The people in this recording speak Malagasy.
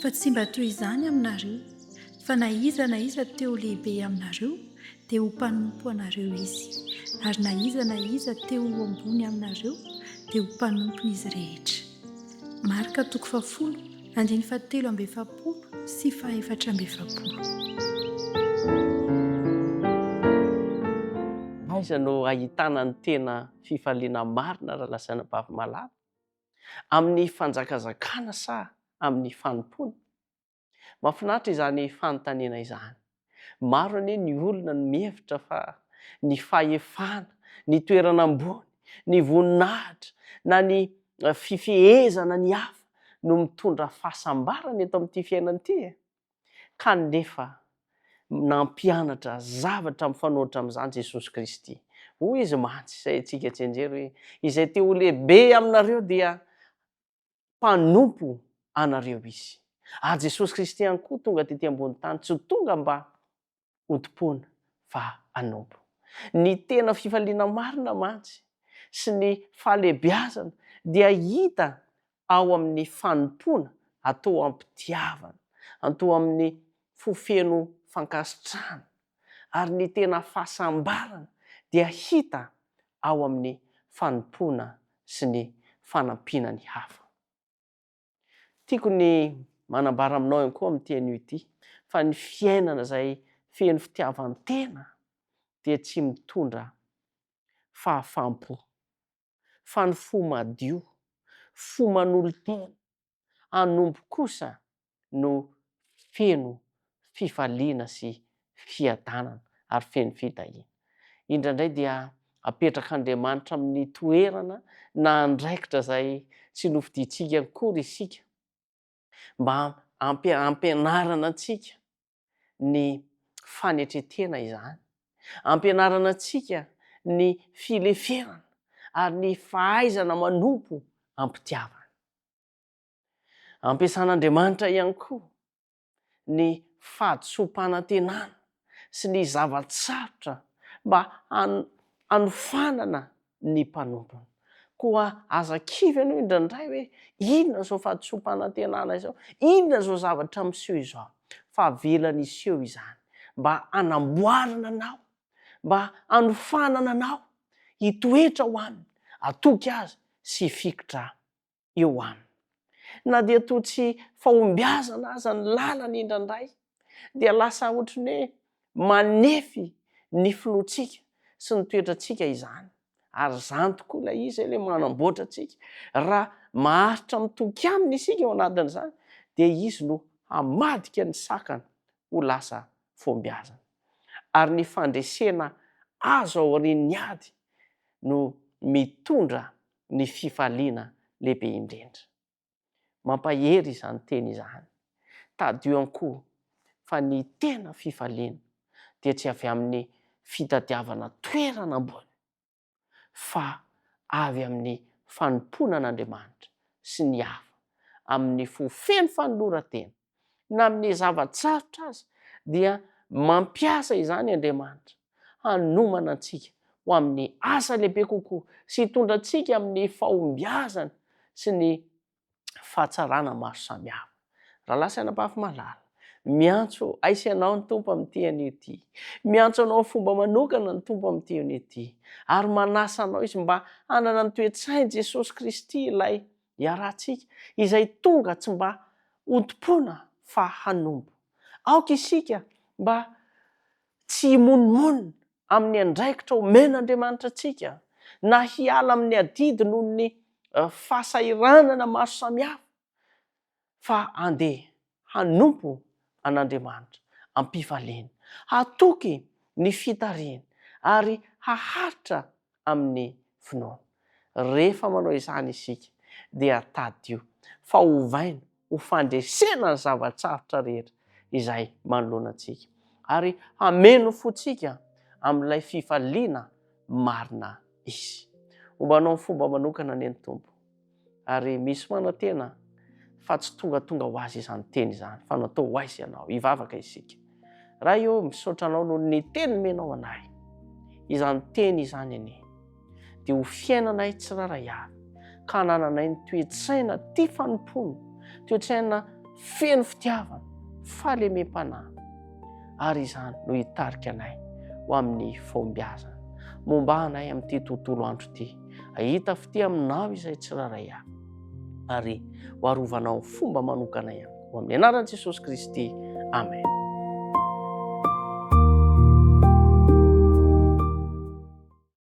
Fa tsy mba toy izany aminareo, fa na iza na iza te ho lehibe aminareo, dia ho mpanompo anareo izy, ary na iza na iza te ho ambony aminareo, dia ho mpanompon'izy rehetra. Marka toko fahafolo, andininy fahatelo amby efapolo sy fahefatra amby efapolo. Aiza no ahitana ny tena fifaliana marina raha lazaina bavy malala? Amin'ny fanjakazakana sa amin'ny fanompoana? Mahafinaritra izany fanontaniana izany. Maro anie ny olona no mihevitra fa ny fahefana, ny toerana ambony, ny voninahitra na ny fifehezana ny hafa no mitondra fahasambarana eto amin'ity fiainana ity e! Kanefa nampianatra zavatra mifanohitra amin'izany Jesosy Kristy. Hoy Izy mantsy, izay antsika tsianjery hoe, Izay te ho lehibe aminareo dia mpanompo anareo izy. Ary Jesosy Kristy ihany koa tonga tety ambony tany, tsy tonga mba hotompoina fa hanompo. Ny tena fifaliana marina mantsy sy ny fahalehibiazana dia hita ao amin'ny fanompoana atao am-pitiavana, atao amin'ny fo feno fankasitrahana, ary ny tena fahasambarana dia hita ao amin'ny fanompoana sy ny fanampiana ny hafa. Tiako ny manambara aminao ihany koa amin'ity anio ity fa ny fiainana izay feno fitiavan-tena dia tsy mitondra fahafaham-po, fa ny fo madio, fo manolo-tena hanompo kosa no feno fifaliana sy fiadanana ary feno fitahiana. Indraindray dia apetrak'Andriamanitra amin'ny toerana na andraikitra izay tsy nofidintsika akory isika mba hampianarana antsika ny fanetren-tena izany, ampianarana antsika ny fileferana ary ny fahaizana manompo am-pitiavana. Ampiasan'Andriamanitra ihany koa ny fahadisoam-panantenana sy ny zava-tsarotra mba hanofanana ny mpanompony. Koa aza kivy ianao indraindray hoe inona izao fahadisoam-panantenana izao, inona izao zavatra miseho izao, fa avelany hiseho izany mba hanamboarana anao, mba hanofanana anao hitoetra ao aminy, hatoky azy sy hifikitra eo aminy. Na dia toa tsy fahombiazana aza ny lalana indraindray, dia lasa ohatry ny hoe manefy ny finoantsika sy ny toetrantsika izany. Ary izany tokoa ilay izy, ilay manamboatra antsika. Raha maharitra mitoky aminy isika ao anatin'izany, dia izy no hamadika ny sakana ho lasa fahombiazana. Ary ny fandresena azo aorian'ny ady no mitondra ny fifaliana lehibe indrindra. Mampahery izany teny izany. Tadidio ihany koa fa ny tena fifaliana dia tsy avy amin'ny fitadiavana toerana ambony fa avy amin'ny fanompoana an'Andriamanitra sy ny hafa amin'ny fo feno fanoloran-tena. Na amin'ny zava-tsarotra aza dia mampiasa izany Andriamanitra hanomana antsika ho amin'ny asa lehibe kokoa sy hitondra antsika amin'ny fahombiazana sy ny fahatsarana maro samihafa. Rahalahy sy anabavy malala, miantso ahy sy anao ny Tompo amin'ity anio ity. Miantso anao amin'ny fomba manokana ny Tompo amin'ity anio ity. Ary manasa anao Izy mba hanana ny toe-tsain'i Jesosy Kristy ilay iarahantsika, izay tonga tsy mba hotompoina fa hanompo. Aoka isika mba tsy himonomonona amin'ny andraikitra omen'Andriamanitra antsika, na hiala amin'ny adidy noho ny fahasahiranana maro samihafa, fa andeha hanompo an'Andriamanitra am-pifaliana, hatoky ny fitarihiny, ary haharitra amin'ny finoana. Rehefa manao izany isika, dia tadidio fa hovaina ho fandresena ny zava-tsarotra rehetra izay manoloana antsika, ary hameno ny fontsika amin'ilay fifaliana marina Izy. Homba anao amin'ny fomba manokana anie ny Tompo. Ary misy manantena fa tsy tongatonga ho azy izany teny izany, fa natao ho aiza ianao. Hivavaka isika. Ray ô, misaotra anao noho ny teny nomenao anay. Izany teny izany anie dia ho fiainanay tsirairay avy, ka hanananay ny toe-tsaina tia fanompoana, toe-tsaina feno fitiavana, fahalemem-panahy, ary izany no hitarika anay ho amin'ny fahombiazana. Momba anay amin'ity tontolo andro ity, hahita fitia aminao izay tsirairay avy, ary ho arovanao amin'ny fomba manokana ihany koa. Amin'ny anaran'i Jesosy Kristy, Amen.